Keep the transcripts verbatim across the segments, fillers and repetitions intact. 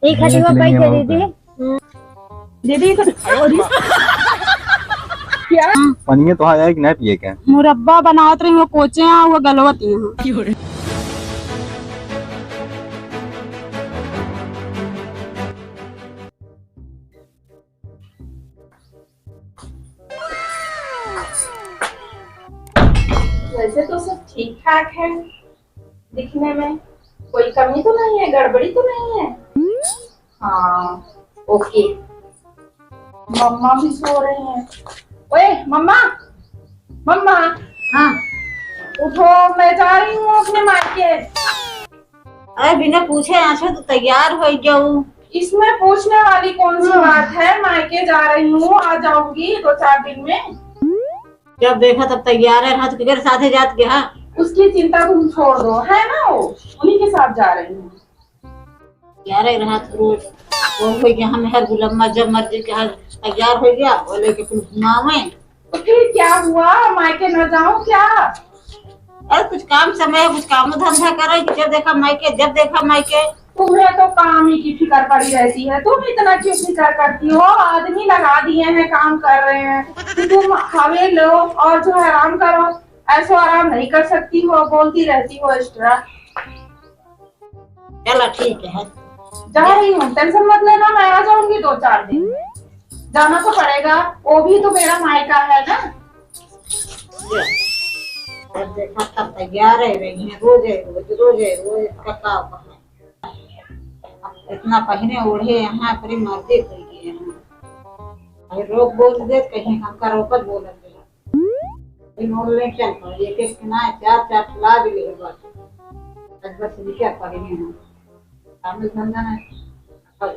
ठीक है, ठीक है, ठीक है, बैठ जा दीदी। दीदी, तो क्या? पनिया तो आया कि नहीं पिए के? मुरब्बा बनावत रही हूँ, कोचे हैं, वो गलवत ही हूँ। वैसे तो सब ठीक ठाक है दिखने में, कोई कमी तो नहीं है, गड़बड़ी तो नहीं है। हाँ, ओके। मम्मा भी सो रही हैं। ओए मम्मा, मम्मा। हाँ। उठो, मैं जा रही हूँ अपने मायके। अरे बिना पूछे आछो तो तैयार हो जाऊ। इसमें पूछने वाली कौन सी बात है? मायके जा रही हूँ, आ जाऊंगी दो चार दिन में। जब देखा तब तैयार है, हाथ के साथे जात के, हाँ। उसकी चिंता तुम छोड़ दो, है ना, वो उन्हीं के साथ जा रही हूँ। तैयार है, हाथ रोज वो हो गया, हम हर गुलम्मा जब मर्जी के हर तैयार हो गया, बोले कि कुल घुमावे। तो फिर क्या हुआ, मायके न जाऊं क्या? अरे कुछ काम समय है, कुछ काम धंधा करे, जब देखा मायके, जब देखा मायके। तुम्हें तो काम ही की फिक्र पड़ी रहती है, तुम इतना क्यों फिक्र करती हो? आदमी लगा दिए हैं, काम कर रहे हैं, कि तुम हवे लो और जो है आराम करो। ऐसो आराम नहीं कर सकती हो, बोलती रहती हो एक्स्ट्रा। चला ठीक है। जा रही हूँ, टेंशन मत लेना, मैं आ जाऊंगी दो चार दिन में। जाना तो पड़ेगा, वो भी तो मेरा मायका है ना। अब देखा तब तैयार है रही है, रोज है, रोज, रोज है, रोज इसका का होता है। अब इतना पहने ओढ़े यहाँ अपनी मर्जी कोई के यहाँ। अरे रोक बोल दे, कहीं हमका रोकत बोलत रहे। दिन और ले चल पड़े, एक एक के ना चार चार ठो ला भी ले बाटे। आज बस निकल पड़े हैं हम। काम धंधा ना कर।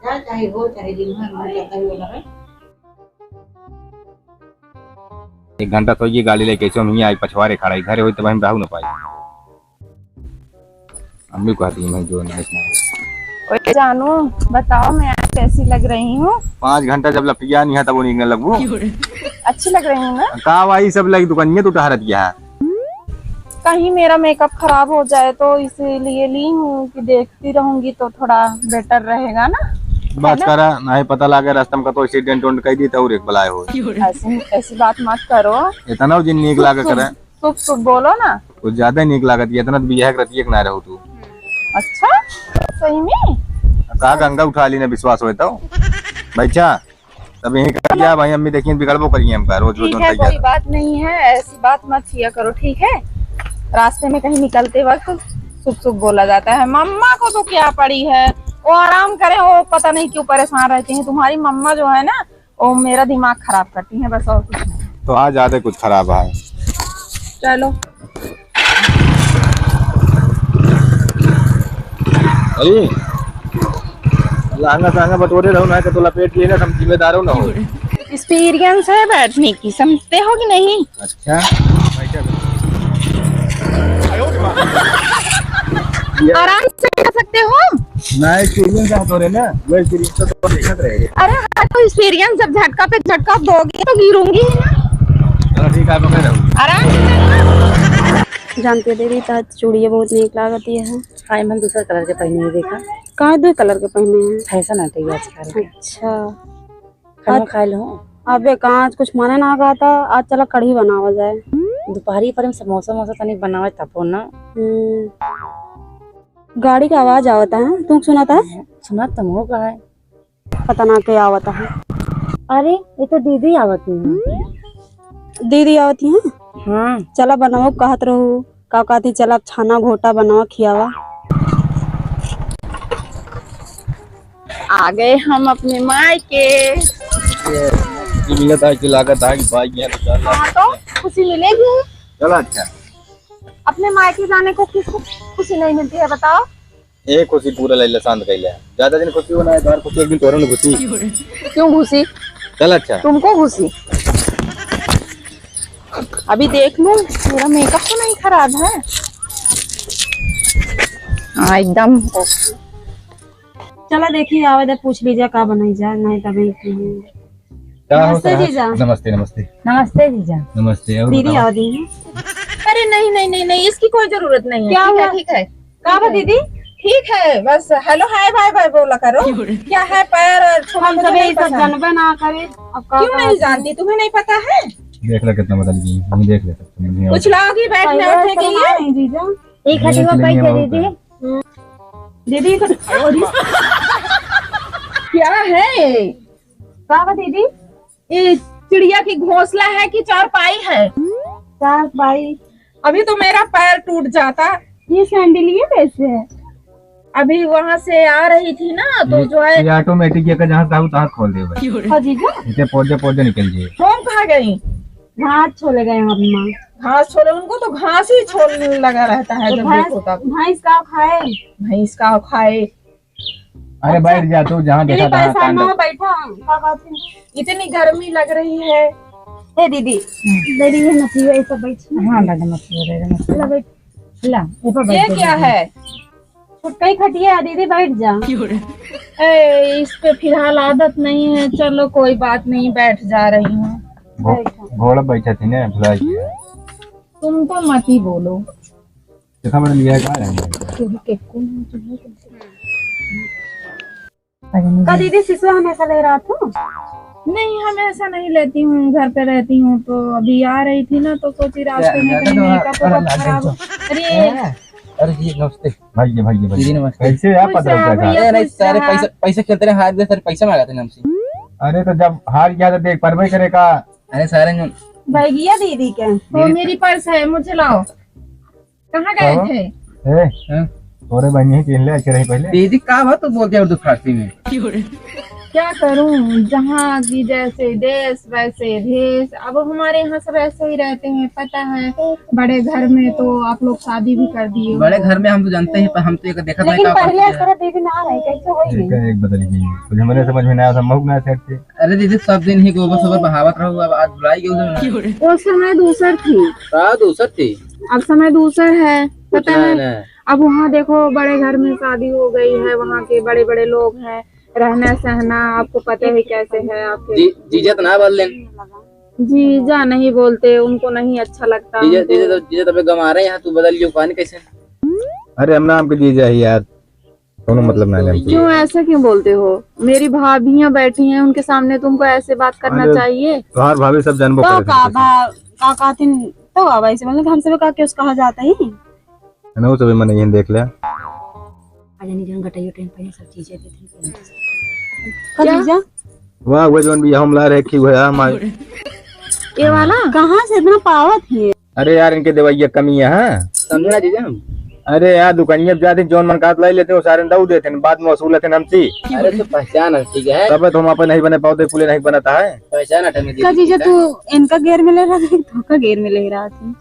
जा चाहे हो, चाहे दिन भर मन करता ही लगे। एक घंटा तो ये गाड़ी लेके ऐसे हम हियाँ आई पछवारे खड़ा, घरे होई तब हम रहू ना पाई। अम्मी कहती मैं जो नहीं सुना। ओए जानू, बताओ मैं आज कैसी लग रही हूँ? पाँच घंटा जब लपटिया नहीं है तब वो निकलने लगबू। अच्छी लग रही हूँ ना? का भाई सब लगी दुकानिया तू टहरत गया है। कहीं मेरा मेकअप खराब हो जाए तो इसीलिए ली हूँ कि देखती रहूंगी तो थोड़ा बेटर रहेगा ना, है बस ना? करा, नहीं पता लागे रास्ता में कतो एक्सीडेंट उंट कर दी तो और एक बलाए हो। ऐसी, ऐसी बात मत करो। इतना जिन नीक लागे करे। शुभ शुभ बोलो ना। कुछ ज्यादा ही नीक लागत, ये इतना तो बियाह के रतिये के ना रहो तू। अच्छा, सही में? का गंगा उठा ली ना विश्वास होए तो। बैठा, तब यहीं कर दिया भाई, अम्मी देखिए बिगड़बो करिए हमका, रोज रोज ठीक है, उनका कोई याद। बात नहीं है, ऐसी बात मत किया करो, ठीक है? रास्ते में कहीं निकलते वक्त शुभ शुभ बोला जाता है। मम्मा को तो क्या पड़ी है, वो आराम करें, वो पता नहीं क्यों परेशान रहती हैं। तुम्हारी मम्मा जो है ना, ओ, मेरा दिमाग खराब करती हैं बस, और कुछ नहीं। तो आज ज्यादा कुछ खराब है। चलो। अरे, लहंगा सहंगा बटोरे रहो ना, कि तो लपेट लिए ना, हम जिम्मेदार हो ना हो। एक्सपीरियंस है बैठने की, समझते हो कि नहीं? अच्छा, बैठा, बैठा। आराम से बैठ सकते हो। ना, एक्सपीरियंस है तोरे ना, वो एक्सपीरियंस तो तोरे देखत रहे। अरे हाँ, तो एक्सपीरियंस, जब झटका पे झटका दोगे तो गिरूंगी ही ना। चलो ठीक है, पकड़ रहो। आराम से बैठो। जानते हो दीदी, तो आज चूड़िया बहुत नीक लागत है। हाँ, मन दूसरा कलर के पहने हैं, देखा। कहाँ दो कलर के पहने हैं? फैशन है तो ये आजकल। अच्छा। खाना आज खा लो। अबे कहाँ, आज कुछ मने ना कहता, आज चला कढ़ी बनावा जाए। दोपहरी पर हम समोसा वमोसा तनी बनावे तबो ना। हम्म। गाड़ी का आवाज आवता है, तू सुनाता है? सुना तुम हो का है? पता ना के आवता है। अरे, ये तो दीदी आवती है। दीदी आवती है? हाँ। चला बनाओ, कहत रहू। का कहती, चल अब छाना घोटा बनावा, खियावा। आ गए हम अपने मायके। ये मिलत है कि लागत है कि भाई यहाँ तो चल। हाँ, तो खुशी मिलेगी। चलो अच्छा। अपने मायके जाने को किसको खुशी नहीं मिलती है, बताओ? एक खुशी पूरा लैला शांत कैले। ज्यादा दिन खुशी होना है, तो हर खुशी एक दिन तोहरे में खुशी। क्यों खुशी? चल अच्छा। तुमको खुशी? अभी देख लूं, मेरा मेकअप तो नहीं खराब है। हाँ, एकदम OK। चला देखी, आवे दे, पूछ लीजिए का बनाई जाए, नहीं तभी। क्या हो नमस्ते सरहज? जीजा। नमस्ते, नमस्ते। नमस्ते जीजा। नमस्ते, और दीदी बताओ। आओ दीदी। अरे नहीं, नहीं, नहीं, नहीं, इसकी कोई जरूरत नहीं है। क्या ठीक है, हुआ? ठीक है। का बा दीदी? ठीक है, बस hello hi bye bye बोला करो। क्या है, पैर और छूना हम मुझे सब नहीं यही सब पसंद। जानबे ना करे। अब का क्यों बात नहीं है? जानती, तुम्हें नहीं पता है? देख ले कितना बदल गई, हम देख ले सकते हैं, नहीं कुछ और। लाओगी बैठने पहले बैठने के ऐसा लिए? नहीं जीजा। एक हटी वो नहीं, पैसे नहीं, दीदी। दीदी तो क्या है? का बा दीदी? ये चिड़िया की घोंसला है कि चारपाई है? चारपाई। अभी तो मेरा पैर टूट जाता। ये सैंडलिया कैसे है? अभी वहाँ से आ रही थी ना, तो ये, जो है ये automatic, ये का जहाँ चाहू तहाँ खोल दे भाई। हाँ जीजा। इसे पौधे पौधे निकल जाए। मोम कहाँ गई? घास छोले गए हैं अम्मा। घास छोले, उनको तो घास ही छोल लगा रहता है तो जब भैंस, देखो तब। भैंस का खाए? भैंस का खाए? अरे अच्छा। बैठ जा तू, जहाँ देखा तहाँ परेशान कांड। ना हो, बैठा। का बात है? इतनी गर्मी लग रही है। ए दीदी, दे दी है मछली, ऐसा बैठ। हाँ, दादा, मछली दे दे, मछली। ला, बैठ। ला, ऊपर बैठ ये जा, क्या बैठ जा। है? छुटका ही खटिया है दीदी, बैठ जा। ए, इस पे फिलहाल आदत नहीं है, चलो कोई बात नहीं, बैठ जा रही हूँ। घो-, बैठो। घोड़ा बैठा थी ना, भुला गया। तुम तो मत ही बोलो। देखा, मैंने लिया है, कहाँ है? तुम के कौन है, तुम के कौन है? का दीदी, सिसवा हमेशा ले रहा था? नहीं, हमेशा नहीं लेती हूँ, घर पे रहती हूँ, तो अभी आ रही थी ना, तो सोची रास्ते में कहीं मेकअप वेकअप खराब हो। अरे, अरे जी, नमस्ते। भाई, ये भाई, ये भाई। दीदी, नमस्ते। कैसे आप खुश रहो भैया, ए, नहीं, खुश सारे रहो। पैसा, पैसा खेलते रहे, हार गए, सारे पैसा मांगा थे हमसे। अरे, तो जब हार गया तो देख परबे करे का। अरे, सारे जो बैगिया दीदी के। वो मेरी पर्स है, मुझे लाओ। कहाँ गए थे? ए, हाँ? तोरे बहनी के ले अच्छे रही पहले। दीदी, का बात तो बोलते हैं उर्दू फारसी में? क्या करूं, जहाँ की जैसे देश वैसे भेष। अब हमारे यहाँ सब ऐसे ही रहते हैं, पता है। बड़े घर में तो आप लोग शादी भी कर दिए हो। बड़े घर में हम तो जानते हैं, पर हम तो एक देखा था लेकिन का पहले करती है। इस तरह दीदी ना रही, कैसे होई? एक, एक बदल गई। कुछ हमारे समझ में ना आया, संभव ना सकते। अरे दीदी, सब दिन ही गोबर सोबर बहावत रहो, अब आज बुलाई गई उधर ना। वो समय दूसर थी। का दूसर थी? अब समय दूसर है, कुछ पता नहीं है। ना। अब वहाँ देखो, बड़े घर में शादी हो गई है, वहाँ के बड़े-बड़े लोग हैं, रहना सहना आपको पता ही कैसे है आपके। जी, जीजा तो ना बोल लें। जीजा नहीं बोलते, उनको नहीं अच्छा लगता जीजा, हमको। जीजा तो, जीजा तो अबे गमा रहे हैं, तू बदल गयो, पानी कैसे? अरे हम ना, हमके जीजा ही यार। कौनो मतलब ना है हमसे। क्यों, ऐसे क्यों बोलते हो? मेरी भाभियां बैठी हैं, उनके सामने तुमको ऐसे बात करना अरे, चाहिए? तोहार भाभी सब जानबो तो करे का थे। भा-, का कहतिन, तो अब ऐसे मतलब हमसे भी का क्यों कहा जाता है? है ना, वो सब मन यही देख ले। अरे नहीं, जन गटाइयो टाइम पे सब चीजें देते हैं। का क्या? जीजा? वाह, वो जौन भी हम ला रहे, खी हुआ हमारे। ये वाला? कहाँ से इतना पावत है? अरे यार, इनके देवैया कमी है, हाँ? समझे ना जीजा हम? अरे यार, दुकानिया पे जाते, जौन मन कात लाई लेते, वो सारे दऊ देते, बाद में वसूल लेते हमसे। अरे तो पहचान है, ठीक है। तब तो हम आपन नहीं बने पावते, कुले नहीं बनता है। पहचान हटे मेरी का जीजा, तू इनका गेर में ले रहा था, तो का गेर में ले रहा था?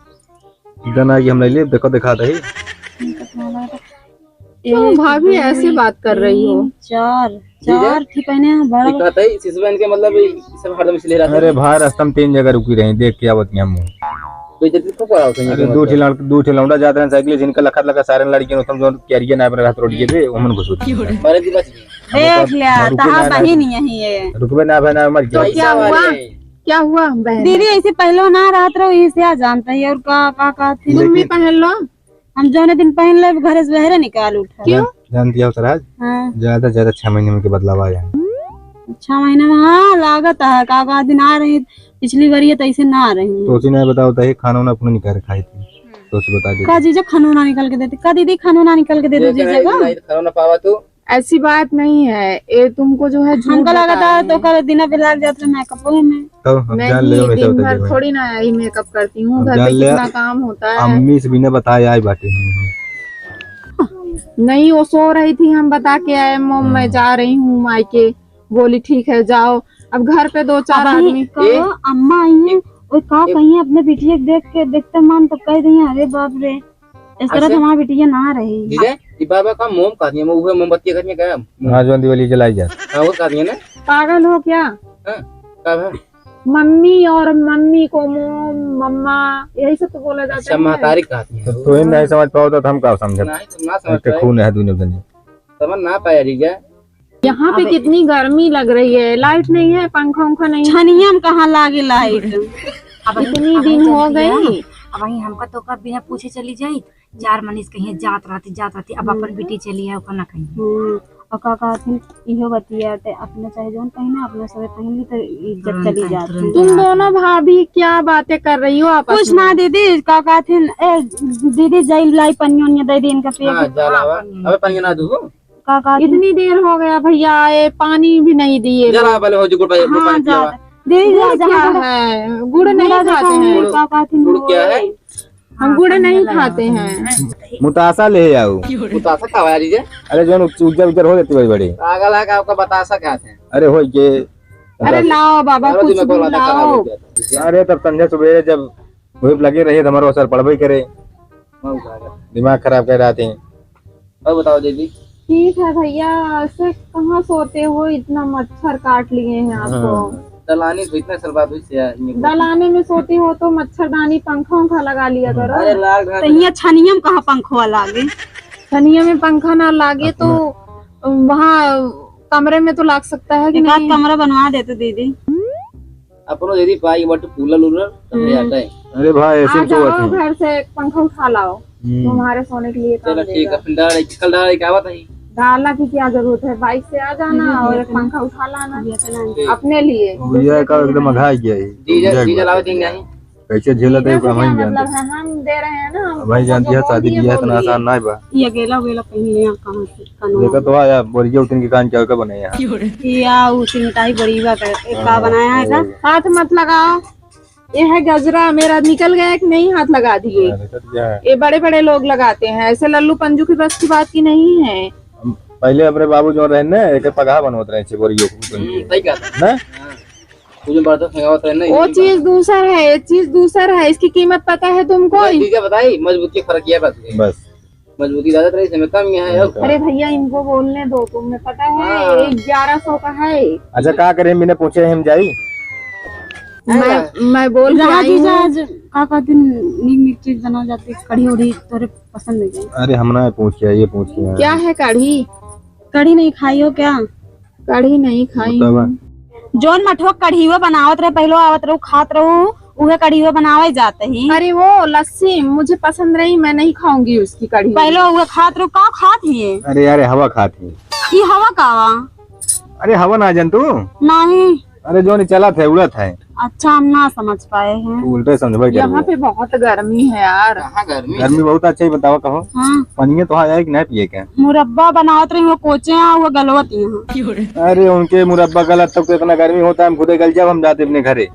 इतना कि हम ले ले, देखो, दिखा दे। तो एक, भाभी दो, ऐसे बात कर रही हो? तीन, चार, जी, चार जी। थी पहने हैं, बड़ा ये कहता है, शिशु बहन के मतलब, ये सब हरदम इसलिए रहता है। अरे भाई, रास्ता में तीन जगह रुकी रही, देख के आवत नहीं हम। कोई जल्दी को पड़ा होता है, अरे, ये दो मतलब। ठे लड़-, दो ठे लौंडा जात रहे साइकिल से, इनका लखत लखत सारे लड़कियों ने, समझो, कैरियर ना बना रहा, रोड ये दे, ओमन घुसो। मारे दी बस। देख लिया, रुके तहार ना, बहिन यही है। रुकबे ना, भाई, ना, मर तो गया। क्या हुआ? क्या हुआ, बहन? दीदी, ऐसे पहले ना रहत रहो, इसे आ जानता है, और का, का, का थी? तुम भी लेकिन पहन लो। हम जौने दिन पहन लेब, घरे से बहरे निकाल उठा। क्यों? जान-, जानती हो, सराज? हाँ। ज्यादा से ज्यादा छह महीने में के बदलाव आ जाए। छह महीने में, हाँ, लागत है, का, का दिन आ रही, पिछली बार ये तो ऐसे ना आ रही। तो उसी ने बताओ, तो ये खाना वाना अपने निकाल के खाई थी, तो उसे बता दे। का जीजा खाना वाना निकाल के देते? का दीदी खाना वाना निकाल के दे दो ये जीजा का? नहीं, खाना ना पावा तू। ऐसी बात नहीं है, ये तुमको जो है झूठ हमको लगा बता था रहे तो हैं। कल दिन पे लाग जात रहे मेकअप में। तो अब नहीं, जान ले, वैसे दिन होता भर है। थोड़ी ना यही मेकअप करती हूँ, अब घर जान पे ले, कितना काम होता है। अम्मी से बिना बताए आई बाटे। नहीं, वो सो रही थी, हम बता के आए, "मम्मी, मैं हाँ। जा रही हूँ मायके।" बोली, "ठीक है, जाओ।" अब घर पे दो चार अब वही आदमी कहो, ए? अम्मा आई हैं, वो का ए? कहीं अपने बिटिया के देख के, देखते मन तो कह रही हैं, "अरे बाप रे।" इस तरह अच्छा। तो हमारी बिटिया ना रही। जीजा, ई बाबा का मोम का दिया, वो मोमबत्ती का दिया क्या? हाँ, जौन दिवाली जलाई जा। हाँ, वो का दिया ना? पागल हो क्या? हाँ, का भा? मम्मी और मम्मी को मोम, मम्मा, यही सब तो बोला जाता अच्छा, है। महतारी का दिया। तो तू ही नहीं समझ पाओ तो हम का समझब? नहीं, तुम ना समझ एक पाए। खून है दोनों जने। समझ ना पाया जीजा। यहाँ पे अबे। कितनी गर्मी लग रही है, लाइट नहीं है, पंखा उंखा नहीं है। छनिया में कहाँ लागे लाइट? अब इतनी अब दिन हो गई। अब वहीं हमका तो कब बिना पूछे चली जाई, चार मनीष कहिए जात रहती, जात रहती, अब अपन बेटी चली है, ओकर ना कहिए। हम्म। और का कहथिन, इहो बतिया ते अपने चाहे जौन पहिने, अपने सबे पहिन ली तो इज्जत चली जाती। तुम दोनों भाभी क्या बातें कर रही हो आपस में? कुछ ना दीदी, का कहथिन, ए, दीदी जाई लाई पनिया उनिया दे दी इनका पिए के। हाँ, जा लावा। अबे पनिया ना दू। का कहथिन? इतनी देर हो गया भैया, ये पानी भी नहीं दिए। जरा पहले हो जो गुड़ पानी, हाँ, गुड़ पानी पियावा। दीदी, गुड़ क्या है? गुड़ नहीं खाते हैं। का कहथिन? गुड़ क्या है? हम गुड़ नहीं खाते हैं। मुतासा ले आओ। मुतासा का हुआ जीजा? अरे जौन उज्जर उज्जर हो जाती बड़ी बड़ी। पागल है का, आपका बतासा खाते हैं? अरे हो के। अरे लाओ बाबा, कुछ भी लाओ। अरे तब संझा सुबेरे जब वही लगे रहिए तो हमारो असर पड़बे करे। दिमाग खराब कर रहा थे। और बताओ दीदी। ठीक है भैया, ऐसे कहाँ सोते हो, इतना मच्छर काट लिए हैं आपको। हाँ। दलानी तो इतना साल बाद हुई से यार, ये दलानी में सोती हो तो मच्छरदानी पंखा उंखा लगा लिया करो। अरे लाग रहा तो यहाँ छनिया में कहाँ पंखवा लागे? छनिया में पंखा ना लागे तो वहाँ कमरे में तो लाग सकता है कि एक आध नहीं? कमरा बनवा दे तो दीदी। अपनो यदि पाई बट कूलर उलर तो ले हम्म। आता है। अरे भाई, ऐसे आ तो जाओ बात है। घर से एक पंखा उठा लाओ, हम्म। तुम्हारे सोने के लिए काम चलो ठीक देगा। है, फिर डाल, कल डाल के आवत है। डालना की क्या जरूरत है, बाइक से आ जाना हम्म, और एक हम्म। पंखा उठा लाना ठीक। अपने लिए। भैया का एकदम अघा गया है। डीजल, भैया डीजल का। आवे देंगे नहीं। कैसे झेलत है, डीजल से ओकरा क्या वहीं मतलब जानते। है, हम दे रहे हैं ना, हम भाई तुमको जानती जो है, बोल शादी दिए, ब्याह बोल इतना दिए। आसान ना बा। ये अकेला, अकेला कहीं ले आ, कहाँ से? देखा तो आया, बोरिया उतन के कान क्या का बनाया है? या उसी मिठाई बड़ी बात है, एक का हाँ, बनाया है का? हाँ। हाथ मत लगाओ, ये है गजरा, मेरा निकल गया कि नहीं, हाथ लगा दिए। हाँ, निकल गया है। ये बड़े बड़े लोग लगाते हैं, ऐसे लल्लू पंजू की बस की बात की नहीं है। हम पहले अपने बाबू जो रहे ना, एक पगहा बनवत रहे छे बोरियो को उतन के। हम्म, सही कहा। ना? हाँ। वो जो बर्तन फेंकावत रहे ना, वो यही चीज बात। दूसर है, ये चीज दूसर है, इसकी कीमत पता है तुमको? बस ठीक है, बताई, मजबूती का फर्क ये बात है। बस। मजबूती ज्यादा रही, इसमें कम यहाँ है। कम। अरे भैया, इनको बोलने दो, तुम्हें पता है, हाँ। ये ग्यारह सौ का है। अच्छा, का करें, मैंने पूछे हम जाई। मैं, मैं बोल के रहा आई जीजा, हूँ। आज का का दिन नीक नीक चीज बना जाती, कढ़ी उढ़ी तोरे पसंद है क्या? अरे हम ना पूछ के, ये पूछ के। क्या है कढ़ी? कढ़ी नहीं खाई हो क्या? कढ़ी नहीं खाई बतावा। हूँ। जौन मठवा कढ़ीवा बनावत रहे, पहलो आवत रहू, खात रहू, उहे कढ़ीवा बनावे जात ही। अरे वो लस्सी मुझे पसंद नहीं, मैं नहीं खाऊंगी उसकी कढ़ी। पहलो उहे खात रहू, का खात ही है? अरे यार, हवा खात ही। ई हवा का वा? अरे हवा ना जान तू? नहीं। अरे जौन चलत है, उड़त है। अच्छा, हम ना समझ पाए हैं। तू उल्टे समझबे करबे। यहाँ पे बहुत गर्मी है यार। कहाँ गर्मी? गर्मी बहुत अच्छा ही बतावा, कहो। हाँ। पनिया तो आया है कि नहीं पिए के? मुरब्बा बनावत रही, वो कोचे हैं, वो गलवत यहाँ। अरे उनके मुरब्बा गलत तब तो इतना गर्मी होता है, हम खुदे गल जाब, हम जाते अपने घरे।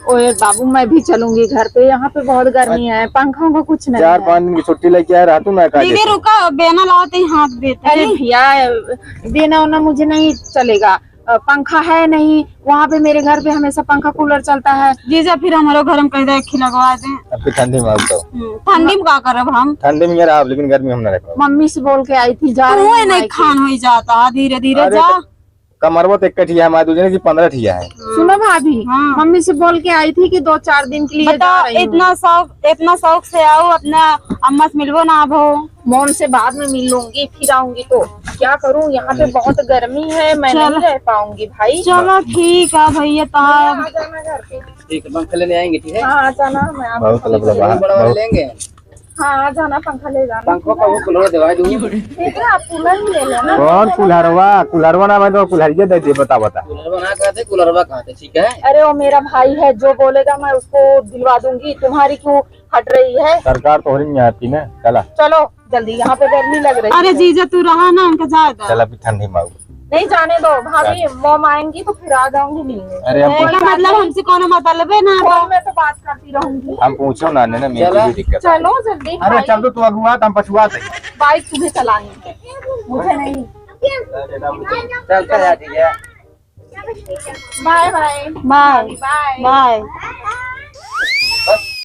ओए बाबू, मैं भी चलूंगी घर पे, यहाँ पे बहुत गर्मी है, पंखा उंखा कुछ नहीं चार है। पाँच दिन की छुट्टी लेके आए रहतू ना, का दीदी देते? रुका, बेना लाओ तो ही हाथ देते अरे हैं। भैया, बेना उना मुझे नहीं चलेगा। अ, पंखा है नहीं, वहाँ पे मेरे घर पे हमेशा पंखा कूलर चलता है। जीजा, फिर हमारो घर में कह दे, एक ही लगवा दे। अब फिर ठंडी में आओ तो। हम्म, ठंडी में का करब हम? ठंडी में यार आप, लेकिन गर्मी हम ना रखब। मम्मी से बोल के आई थी, जा रही हूँ नहीं मायके। खान हो ही जाता है धीरे धीरे, अरे जा। तो कमरवा तो एक ठिया है, हमारे दो जने की पन्द्रह ठिया है। सुनो भाभी, हाँ। मम्मी से बोल के आई थी कि दो चार दिन के लिए जा बताओ, रही हूँ। इतना शौक, इतना शौक से आओ, अपना अम्मा से मिलबो ना भो। मोम से बाद में मिल लूंगी, फिर आऊंगी तो। क्या करूं, यहाँ पे बहुत गर्मी है, मैं चलो। नहीं रह पाऊंगी भाई। चलो ठीक है भैया, तो भैया, आ जाना घर पे। ठीक है, पंखा लेने आएंगे, ठीक है? हाँ, आ जाना, मैं आपको बहुत लबलबा, बहुत बड़ा वाला बहुत। लेंगे। हाँ, आ जाना, पंखा ले जाना। पंखों का वो कूलर दवा दूंगी। ठीक है, आप कूलर ही ले लेना। कौन कुल्हरवा? कुल्हरवा ना, मैं तो कुल्हरिया दे दे, बता, बता। कुल्हरवा ना कहते, कुल्हरवा कहते, ठीक है? अरे, वो मेरा भाई है, जो बोलेगा मैं उसको दिलवा दूंगी। तुम्हारी क्यों हट रही है। सरकार तोहरी नहीं आती ना, चला। चलो जल्दी, यहाँ पे गर्मी लग रही अरे है। जीजा तू रहा ना, उनका जाए दो। चला, अभी ठंडी में आऊ। नहीं जाने दो भाभी, चल। मॉम आएंगी तो फिर आ जाऊंगी मिलने। अरे, हम एका मतलब हमसे कोनो मतलब है ना। फोन में तो बात करती रहूंगी। हम पूछो ना, ने, ने, मेरी चला। भी दिक्कत है। चलो जल्दी अरे भाई। चल तो तू अगुआ, हम पछुआ थे। बाइक तुम्हें चलानी है, मुझे नहीं। चल, चल, आ जाइए। Bye bye. Bye. Bye. Bye.